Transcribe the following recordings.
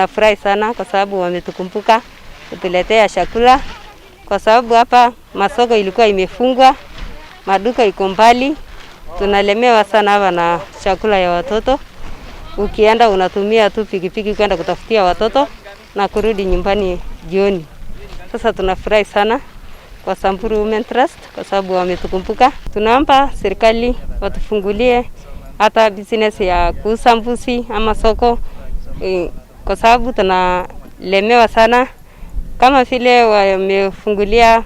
Tunafurahi sana kwa sababu wametukumbuka kutuletea chakula, kwa sababu hapa masoko ilikuwa imefungwa, maduka iko mbali, tunalemewa sana hapa na chakula ya watoto. Ukienda unatumia tu pikipiki kwenda kutafutia watoto na kurudi nyumbani jioni. Sasa tunafurahi sana kwa Samburu Women Trust kwa sababu wametukumbuka. Tunaomba serikali watufungulie hata business ya kuuza mbuzi ama soko kwa sababu tunalemewa sana, kama vile wamefungulia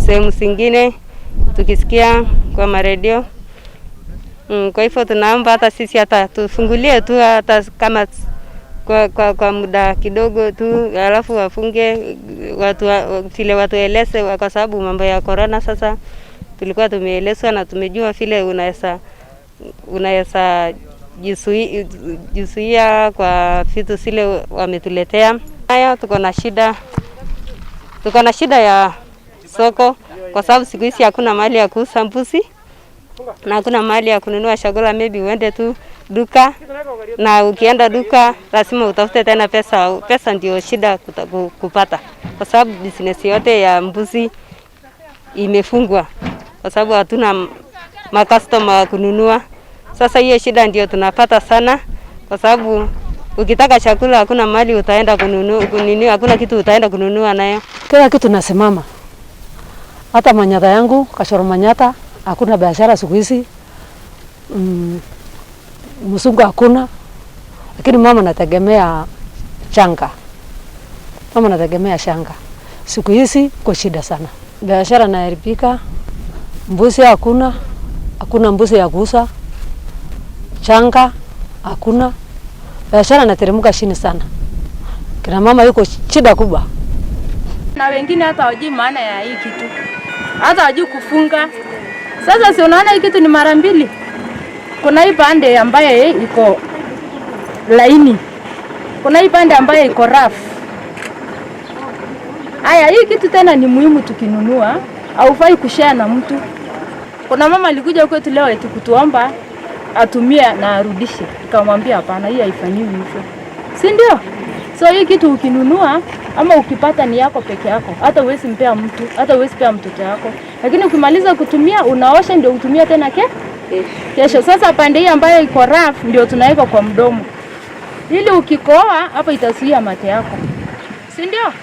sehemu zingine tukisikia kwa maredio. Kwa hivyo tunaomba hata sisi hata tufungulie tu hata kama kwa muda kidogo tu, alafu wafunge watu vile watueleze, kwa sababu mambo ya corona sasa tulikuwa tumeelezwa na tumejua vile unaweza jizuia kwa vitu zile wametuletea. Haya, tuko na shida ya soko kwa sababu siku hizi hakuna mahali ya kuuza mbuzi na hakuna mahali ya kununua chakula. Maybe uende tu duka, na ukienda duka lazima utafute tena pesa. Pesa ndio shida kupata, kwa sababu business yote ya mbuzi imefungwa kwa sababu hatuna macustomer wa kununua. Sasa hiyo shida ndio tunapata sana, kwa sababu ukitaka chakula hakuna mahali utaenda kununua, kununua, hakuna kitu utaenda kununua nayo. Kila kitu nasimama, hata manyata yangu Kashoro Manyata hakuna biashara siku hizi, msungu hakuna, lakini mama nategemea changa, mama nategemea shanga. Siku hizi kwa shida sana, biashara naharibika, mbuzi hakuna, hakuna mbuzi ya kuuza, changa hakuna, biashara nateremka chini sana. Kina mama yuko shida kubwa. Na wengine hata hawajui maana ya hii kitu, hata hawajui kufunga. Sasa si unaona hii kitu ni mara mbili. Kuna hii pande ambaye iko laini, kuna hii pande ambaye iko rough. Haya, hii kitu tena ni muhimu tukinunua, haufai kushare na mtu. Kuna mama alikuja kwetu leo eti kutuomba atumie na arudishe, nikamwambia hapana, hii haifanyiwi hivyo, si ndio? So hii kitu ukinunua ama ukipata ni yako peke yako, hata huwezi mpea mtu, hata huwezi pea mtoto yako, lakini ukimaliza kutumia unaosha ndio utumia tena kesho. Sasa pande hii ambayo iko rough ndio tunaweka kwa mdomo, ili ukikohoa hapo itazuia mate yako, si ndio?